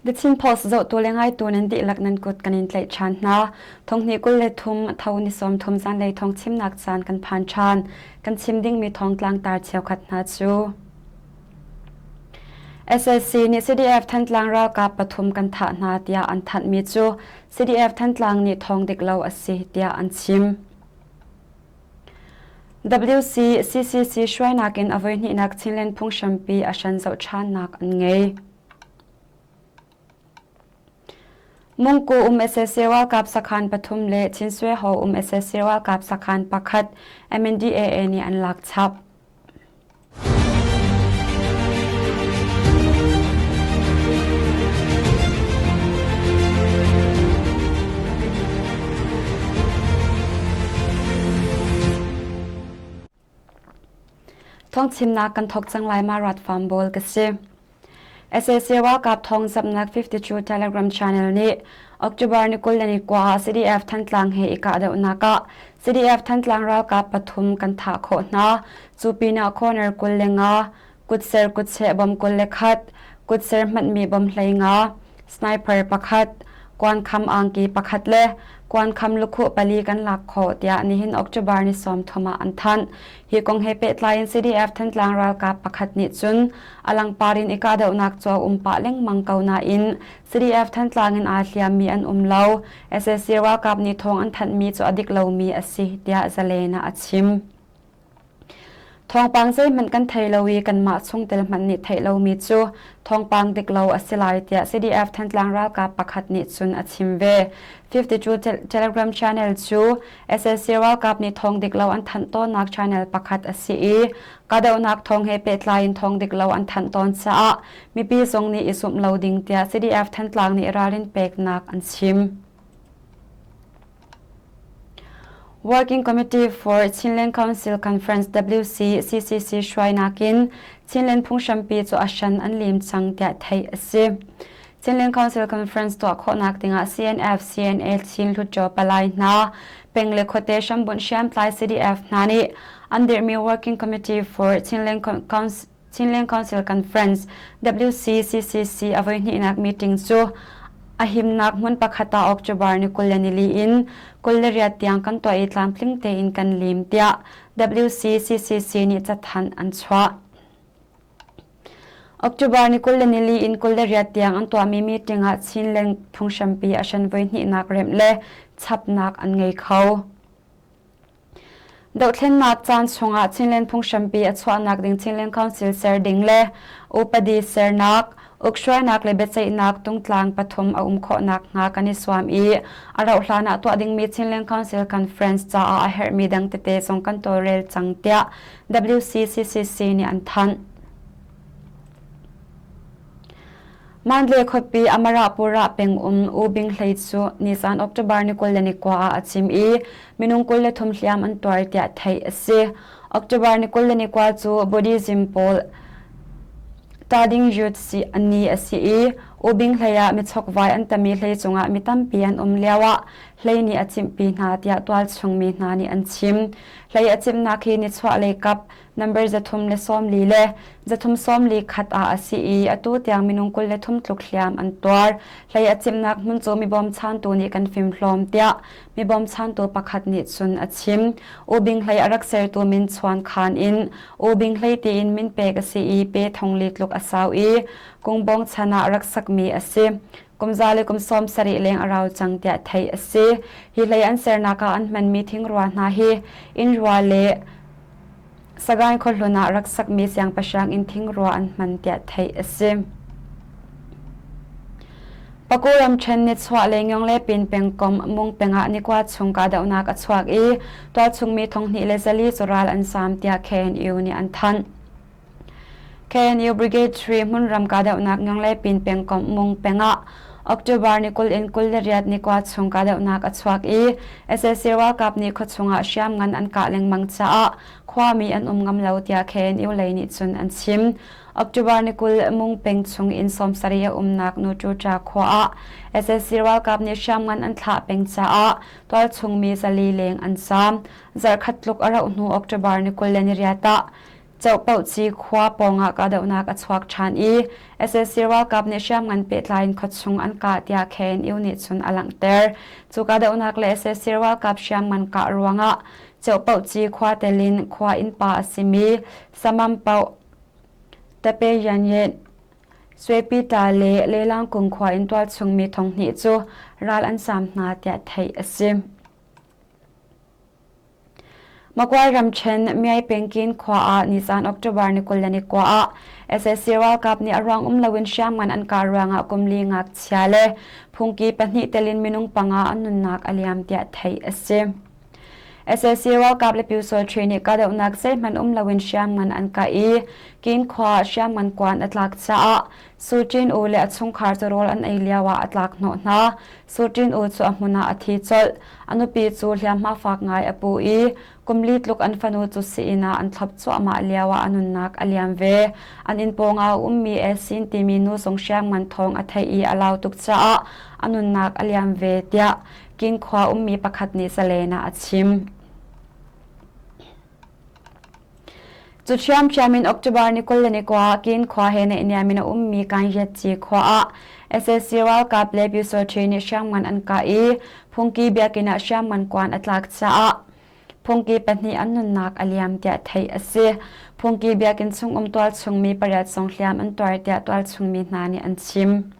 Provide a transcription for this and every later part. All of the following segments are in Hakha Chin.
The Chin Post zohtu le ngaitu nan dihlak nan kut kan in tlaih ṭhan hna. Thonghnih 23 tho ni 30 zanlei thawng chimnak caan kan phan ṭhan. Kan chim dingmi thawngtlang tar cheukhat hna cu. SAC nih CDF Thantlang ralkap pathum kan thah hna tiah an thanhmi cu CDF Thantlang nih thawng dik lo a si tiah an chim. WC CCC hruainak in a voihnihnak Chinland phunghrampi a hran zoh ṭhannak an ngei. Mungku um sac ralkap sakhan pathum le Chinswe Ho um sac ralkap sakhan pakhat MNDAA nih an lak chap. Thawngchimnak kan thawk cang lai ma rat farm bawl ka si. Sac ralkap thawngzamhnak 52 Telegram channel nih October ni 21 ah CDF Thantlang he i kahdohnak ah CDF Thantlang ralkap pathum kan thah khawh hna. Cu pinah corner 25, kutser kutcheh bom 21, kutser hmanhmi bom 15, sniper pakhat, kuankham angki pakhat le kuankham lukhuh pali kan lak khawh tiah nihin October ni 30 ah an thanh. Hi kong he pehtlai in CDF Thantlang ralkap pakhat nih cun a langpar in i kahdohnak cu a um pah lengmang ko nain CDF Thantlang in aa hliammi an um lo. Sac ralkap nih thawng an thanhmi cu a dik lomi a si tiah Zalen ah a chim. Thawngpang zeihmanh kan thei lo i kanmah chungtel hmanh nih theih lomi cu thawngpang dik lo a si lai tiah CDF Thantlang ralkap pakhat nih cun a chim ve. 52 Telegram channel cu sac ralkap nih thawng dik lo an thanh tawnnak channel pakhat a si i kahdohnak thawng he pehtlai in thawng dik lo an thanh tawn caah mipi zong nih i zumh lo ding tiah CDF Thantlang nih ralrin peknak an chim. Working Committee for Chinland Council Conference WCCCC hruainak in Chinland phunghrampi cu a hran an lim cang tiah theih a si. Chinland Council Conference tuah khawhnak dingah CNF, CNA Chin Hluttaw palai hna, peng le khuate hrambunh hriamtlai CDF hna nih an dirhmi Working Committee for Chinland Council Chinland Council Conference WCCCC a voihnihnak meeting cu a himnak hmun pakhat ah October ni 24 in 28 tiang kan tuah i tlamtling tein kan lim tiah WCCCC nih cathanh an chuah. October ni 24 in 28 tiang an tuahmi meeting ah Chinland phunghrampi a hran voihnihnak remh le chapnak an ngei kho. Dohthlennak caan chungah Chinland phunghrampi a chuahnak ding Chinland Council ser ding le upadi sernak, ukhruainak le biaceihnak tungtlang pathum a um khawhnak hnga kan i suam i a rauh hlan ah tuah dingmi Chinland Council Conference caah a herhmi dang tete zong kan tawlrel cang tiah WCCCC nih an thanh. Mandalay khuapi Amarapura peng um U Bing Hlei cu nizan October ni 29 ah a chim i minung 23 hliam an tuar tiah theih a si. October ni 29 cu Buddhism pawl Tading Youth si ni a si i U Bing Hlei ah michokvai an tami hlei cungah mi tampi an um lioah hlei nih a chimhpi hna tiah tualchung mi hna nih an chim. Hlei a chimnak hi nichuahlei kap Number 340 le 341 ah a si i atu tiang minung 23 tluk hliam an tuar. Hlei a cimnak hmun cu mi bawmchantu nih kan fimhlawm tiah mi bawmchantu pakhat nih cun a chim. U Bing Hlei a rak sertu min chuan khan in U Bing Hlei tiin min pek a si i pe thong li tluk a sau i Kungbawng chan ah rak sakmi a si. Kum za le kum 70 leng a rau cang tiah theih a si. Hi hlei an sernak ah an hmanmi thingrua hna hi inn rua le Sagaing khuahlun ah rak sakmi siangpahrang inn thingrua an hman tiah theih a si. Paku ramṭhen nichuah le Ngyongle pengkomh Mung peng ah nikua chung kahdohnak a chuak i tualchungmi thonghnih le zali cu ral an zaam tiah KNU nih an thanh. KNU Brigade 3 hmunram kahdohnak Ngyongle pengkomh Mung peng ah October ni 20 in 28 nikua chung kahdohnak a chuak i sac ralkap nih khuachung ah hriamngan an kah lengmang caah khuami an um ngam lo tiah KNU lei nih cun an chim. October ni 20 Mung peng chung inn 70 a umnak Nutuṭa khua ah sac ralkap nih hriamngan an thlah peng caah tualchung mi zali leng an zaam. Zarhkhat tluk a rauh hnu October ni 28 ah. Cohpohci khua pawngah kahdohnak a chuak ṭhan i sac ralkap nih hriamngan pehtlai in khuachung an kah tiah KNU nih cun a langhter. Cu kahdohnak le sac ralkap hriamngan kah ruangah Cohpohci khua tel in khua innpa a simi Samampoh, Tapeyanyen, Suepita le Lelangkung khua in tualchung mi 2000 cu ral an zaam hna tiah theih a si. Maguai ramṭhen Myai Pengkin khua ah nizan October ni 29 ah sac ralkap nih a ruang um loin hriamngan an kah ruangah kum li ngakchia le phungki pahnih tel in minung panga an nunnak a liam tiah theih a si. Sac ralkap le Pyusawṭhi nih kahdohnak zeihmanh um loin hriamngan an kah i Kin khua ah hriamngan kuan a tlak caah Su Ṭin U le a chungkhar cu rawl an ei lioah a tlak hnawh hna. Su Ṭin U cu a hmun ah a thi colh. A nupi cu hliamhma fak ngai a pu i kum li tluk an fanu cu sii-inn ah an thlop cuahmah lioah a nunnak a liam ve. An inn pawngah a ummi Esin timi nu zong hriamngan thawng a theih i a lau tuk caah a nunnak a liam ve tiah King khua ummi pakhat nih Zalen ah a chim. Cu ṭhiamṭhiam in October ni 29 Kin khua he naihniam in a ummi Kangyatci khua ah sac ralkap le Pyusawṭhi nih hriamngan an kah i phungki biakinn ah hriamngan kuan a tlak caah phungki pahnih an nunnak a liam tiah theih a si. Phungki biakinn chung um tualchung mi pariat zong hliam an tuar tiah tualchung mi hna nih an chim.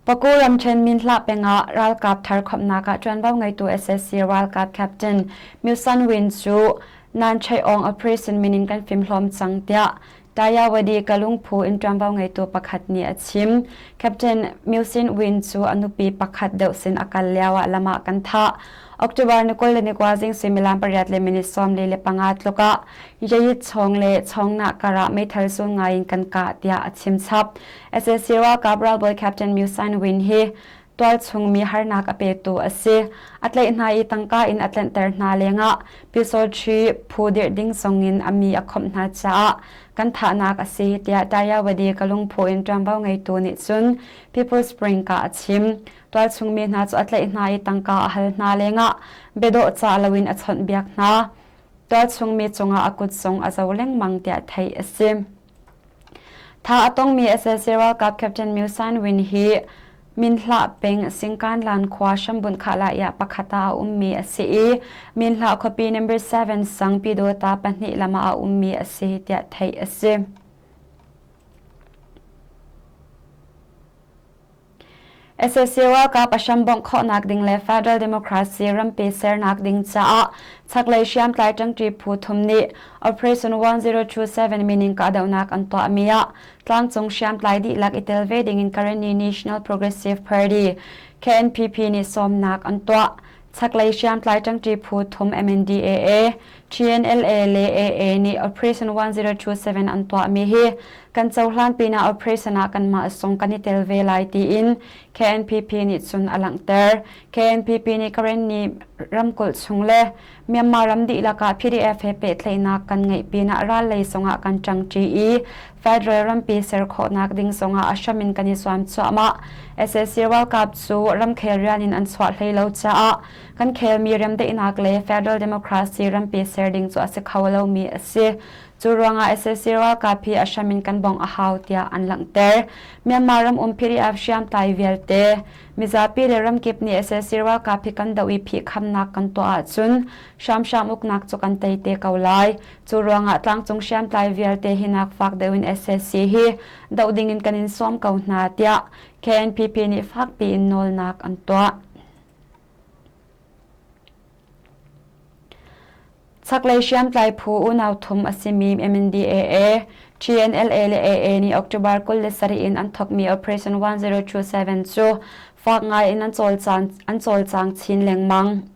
Paku ramṭhen Minhlah peng ah ralkap thar khawmhnak ah ṭuanvo ngeitu sac ralkap captain Myo San Win cu Nan Chai Aung operation min in kan fimhlawm cang tiah Tayawadi Kalungphu in ṭuanvo ngeitu pakhat nih a chim. Captain Myo Sin Win cu a nupi pakhat deuh sin a kal lio ah lam ah kan thah. October ni 29 zing suimilam pariat le minute 45 tluk ah Yayit chawng le chawngnak karah meithal zun ngai in kan kah tiah a chim chap. Sac ralkap ralbawi Captain Myu San Win hi tualchung mi harnak a petu a si. A tlaih hna i tangka in a tlenhter hna lengah Pyusawṭhi phu dirh ding zongin a mi a khawmh hna caah kan thahnak a si tiah Tayawadi ka lungphu in ṭuanvo ngeitu nih cun People's Spring ka a chim. Tualchung mi hna cu a tlaih hna i tangka a hal hna lengah biadawh cah loin a chawnhbiak hna. Tualchungmi cungah a kut zong a zo lengmang tiah theih a si. Tha a tongmi sac ralkap Captain Myo San Win hi Minhlah peng Singkanlan khua hrambunh khahlah pakhat ah a ummi a si i Minhlah khuapi number 7 sang Pyidawta pahnih lam ah a ummi a si tiah theih a si. Sac ralkap a hram bongh khawhnak ding le Federal Democracy rampi sernak ding caah chaklei hriamtlai ṭangṭi phu thum nih Operation 1027 meaning kahdohnak an tuahmi ah tlangcung hriamtlai dihlak i tel ve dingin Karenni National Progressive Party KNPP nih sawmnak an tuah. Chaklei hriamtlai ṭangṭi phu thum MNDAA, TNLA le AA nih Operation 1027 an tuahmi hi kan cohlan pinah operation ah kanmah zong kan i tel ve lai tiin KNPP nih cun a langhter. KNPP nih Karenni ramkulh chung le Myanmar ram dihlak ah PDF he pehtlaihnak kan ngeih pinah ral lei zongah kan ṭangṭi i federal rampi ser khawhnak ding zongah a hram in kan i zuam cuahmah. Sac ralkap cu ramkhel rian in an chuah hlei lo caah kan khelmi remdaihnak le federal democracy rampi ser ding cu a si kho lomi a si. Cu ruangah sac ralkap hi a hram in kan bongh a hau tiah an langhter. Myanmar ram um PDF hriamtlai vialte mizapi le ramkip nih sac ralkap hi kan doh i phihkhamnak kan tuah ahcun hramhram uknak cu kan tei te ko lai. Cu ruangah tlangcung hriamtlai vialte hi nak fak deuh in sac hi doh ding in kan in sawm ko hna tiah KNPP nih fakpi in nawlnak an tuah. Chaklei hriamtlai phu unau thum a simi MNDAA, TNLA le AA nih October 27 in an thawkmi Operation 1027 cu fak ngai in an cawlcang chin lengmang.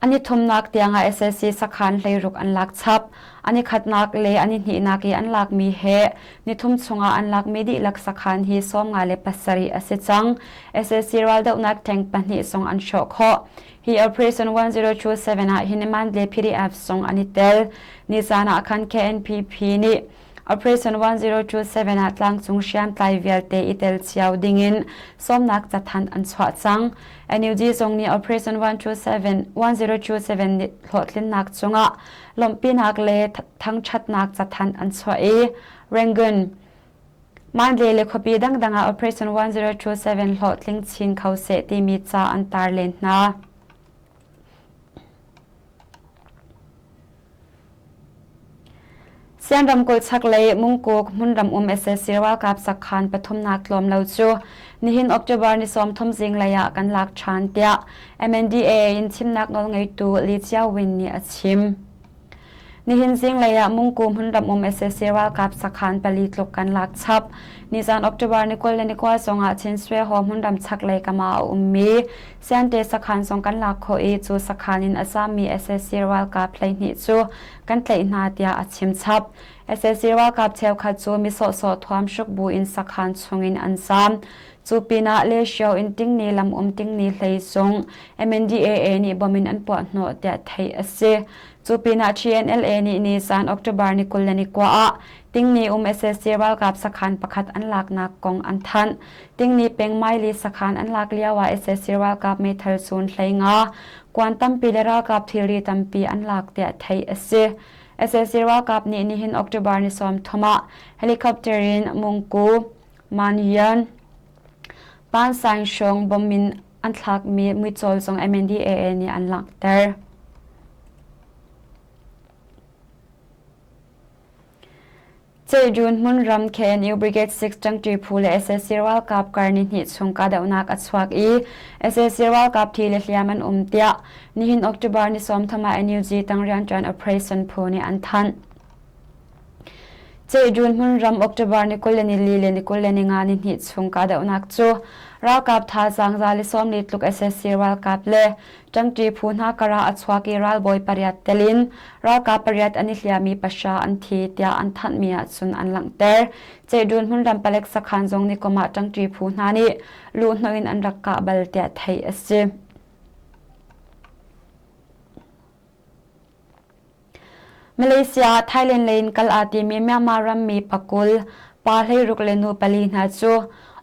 An i thumnak tiangah sac sakhan hleiruk an lak chap. An i khatnak le an i hnihnak i an lakmi he nithum chungah an lakmi dihlak sakhan hi 57 a si cang. Sac raldohnak tank pahnih zong an hrawh khawh. Hi Operation 1027 ah hin Mandalay PDF zong an i tel. Nizan ah khan KNPP nih. Operation 1027 ah tlangcung hriamtlai vialte i tel cio dingin sawmnak cathanh an chuah cang. NUG zong nih Operation 127 1027 hlawhtlinnak cungah lawmhpinak le thangṭhatnak cathanh an chuah i Rangoon, Mandalay le khuapi dangdang ah Operation 1027 hlawhtling chin kho seh timi ca an tar len hna. Sian ramkulh chaklei Mungkuk hmunram um sac ralkap sakhan pathumnak tlawm lo cu nihin October ni 30 zinglei ah kan lak ṭhan tiah MNDAA in chimnak nawlngeitu Li Chiao-win nih a chim. Nihin zinglei ah Mungku hmunram um sac ralkap sakhan pali tluk kan lak chap. Nizan October ni 21 zongah Chin Swe Haw hmunram chaklei kam ah a ummi Siante sakhan zong kan lak khawh i cu sakhan in a zaammi sac ralkap 12 cu kan tlaih hna tiah a chim chap. Sac ralkap cheukhat cu mi sawhsawh thuam hruk bu in sakhan chungin an zaam. Cu pinah Leshio in Tingni lam um Tingni hlei zong MNDAA nih bom in an puah hnawh tiah theih a si. Cu pinah TNLA nih nizan October ni 29 ah Tingni um sac ralkap sakhan pakhat an laknak kong an thanh. Tingni peng Maili sakhan an lak lio ah sac ralkap meithal cun 15 kuan tampi le ralkap thilri tampi an lak tiah theih a si. Sac ralkap nih nihin October ni 30 ah helicopter in Mungku, Manyan, Pansaing hrawng bom in an thlakmi muicawl zong MNDAA nih an langhter. Ceidun hmunram KNU Brigade 6 ṭangṭi phu le sac ralkap kar nihnih chung kahdohnak a chuak i sac ralkap thi le hliam an um tiah nihin October ni 30 ah NUG tang rianṭuan operation phu nih an thanh. Ceidun hmunram October ni 24 le ni 25 nihnih chung kahdohnak cu ralkap thazaang 140 tluk sac ralkap le Ṭangṭi phu hna karah a chuak i ralbawi pariat tel in ralkap pariat an i hliam i pahra an thi tiah an thanhmi ahcun an langhter. Cehdun hmunram palek sakhan zong nikum ah ṭangṭi phu hna nih luhhnawh in an rak kah bal tiah theih a si. Malaysia, Thailand lei in kal aa timi Myanmar rammi pakul, pa 16 le nu pali hna cu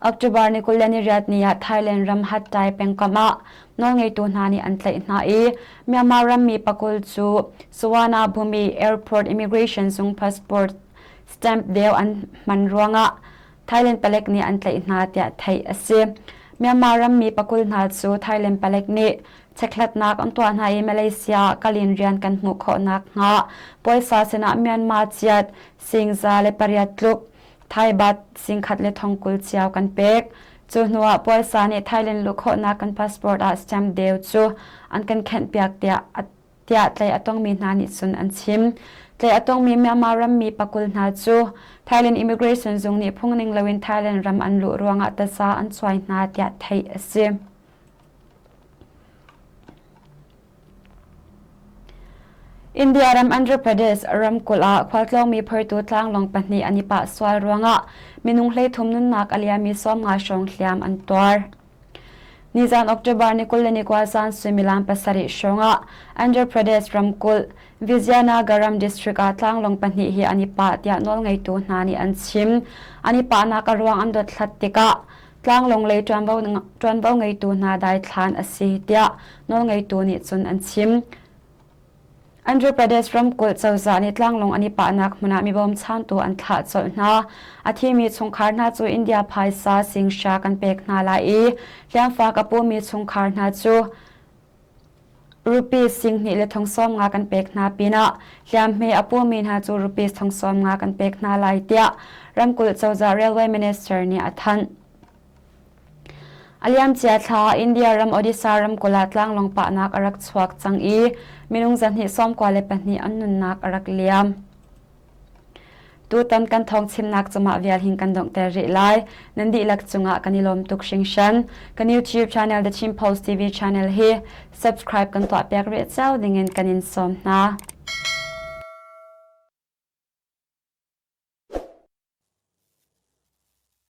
October ni 28 ni ah Thailand ram Hat Yai pengkomh ah nawlngeitu hna nih an tlaih hna i Myanmar rammi pakul cu Suvarnabhumi Airport Immigration zung passport stamp deu an hman ruangah Thailand palek nih an tlaih hna tiah theih a si. Myanmar rammi pakul hna cu Thailand palek nih Chekhlatnak an tuah hna i Malaysia ah kalin rian kan hmuh khawh nakhnga puaisa sinah Myanmar chiat singza le pariat tluk Thai baht singkhat le thongkul cio kan pek. Cu hnuah puaisa nih Thailand luh khawhnak kan passport ah stamp deu cu an kan khenhpiak tiah tiah tlaih a tongmi hna nih cun an chim. Tlaih a tongmi Myanmar rammi pakul hna cu Thailand Immigration zung nih phungning loin Thailand ram an luh ruangah taza an cuai hna tiah theih a si. India ram Andhra Pradesh ramkulh ah khualtlawngmi phortu tlanglawng pahnih an i pah sual ruangah minung 13 nunnak a liami 50 hrawng hliam an tuar. Nizan October ni 29 zan suimilam pasarih hrawngah Andhra Pradesh ramkulh Vizianagaram district ah tlanglawng pahnih hi an i pah tiah nawlngeitu hna nih an chim. An i pahnak a ruang an dothlat tikah tlanglawng lei ṭuanvo ngeitu hna daithlan a si tiah nawlngeitu nih cun an chim. Andhra Pradesh ramkulh cozah nih tlanglawng an i pahnak hmun ah mi bawmchantu an thlah colh hna. A thimi chungkhar hna cu India phaisa singhra kan pek hna lai i hliamfak a pumi chungkhar hna cu Rupees 10,000 le 70,000 kan pek hna pinah hliamhme a pumi hna cu rupees 70,000 kan pek hna lai tiah ramkulh cozah railway minister nih a thanh. A liamcia thla India ram Odisha ramkulh ah tlanglawng pahnak a rak chuak cang i minung 294 an nunnak a rak liam. Tutan kan thawngchimnak cumah vial hin kan donghter rih lai. Nan dihlak cungah kan i lawm tuk hringhran. Kan YouTube channel The Chin Post TV channel hi subscribe kan tuahpiak rih cio dingin kan in sawm hna.